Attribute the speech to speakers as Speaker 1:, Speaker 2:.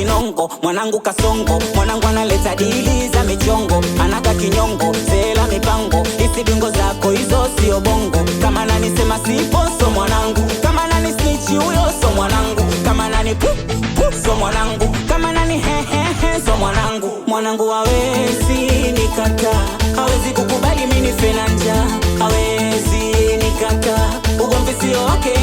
Speaker 1: Chinongo, mwanangu Kasongo, mwanangu analeta dili za michongo, anaka kinyongo, sela mipango, isi bingo zako hizo sio bongo. Kama nani sema sipo so mwanangu, kama nani snitch huyo so mwanangu, kama nani pu pu so mwanangu, kama nani he he he so mwanangu. Mwanangu hawezi nikata, hawezi kukubali mimi nife na njaa, hawezi nikata, ugomvi sio wake.